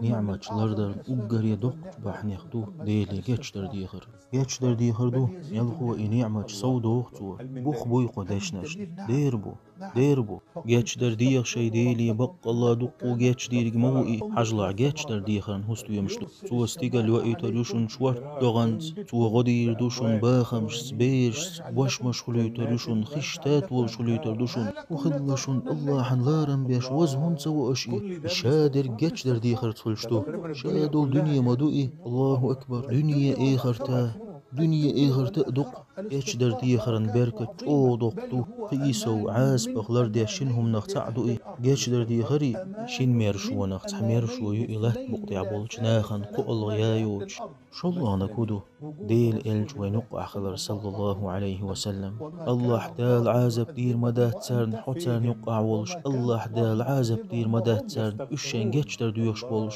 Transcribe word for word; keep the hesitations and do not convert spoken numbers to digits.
ниӀматаш лардарна уггаре доккхача бахьанех ду Деле гечдар дехар. Гечдар дехар ду, мелхо а и ниӀматаш совдоху цо. Бух буй кху дешнашна? Дера бу. Дера бу. Гечдар деха шайн Деле, баккъалла дуккха гечдийриг ма ву и. Хьажалахь, гечдар дехаран хӀун стоьмаш ду. Цо стигал йоуьйтур ю шуна шортта догӀанца, цо гӀо дийр ду шуна бахамашца, берашца, бошмаш хуьлуьйтур ю шуна, хиш тата волуш хуьлуьйтур ду шуна. ХӀун хилла шуна, АллахӀан ларам беш ваза хӀунда ца во аша и? И ша дерг гечдар дехарца хуьлуш ду. Ша долу дуьне ма ду и. Аллаху акбар. Дуьне эхарта, дуьне эхарта а дукха. Гечдар дехаран беркат чӀогӀа доккха ду. Кхин а сов Ӏазапах лардеш шина хӀуманах цхьаъ ду и. Гечдар дехар а шина маршонах цхьа маршо ю и, латта букъа тӀехь болчу нахана кхоалгӀа я йоцуш. ШолгӀаниг хӀун ду? Делан элча вайна юккъехь хилар, саллаллаху Ӏалайхи ва саллам. АллахӀ Дала Ӏазап дийр ма дац царна, хьо царна юккъехь волуш, АллахӀ Дала Ӏазап дийр ма дац царна, уьш шайна гечдар доьхуш болуш,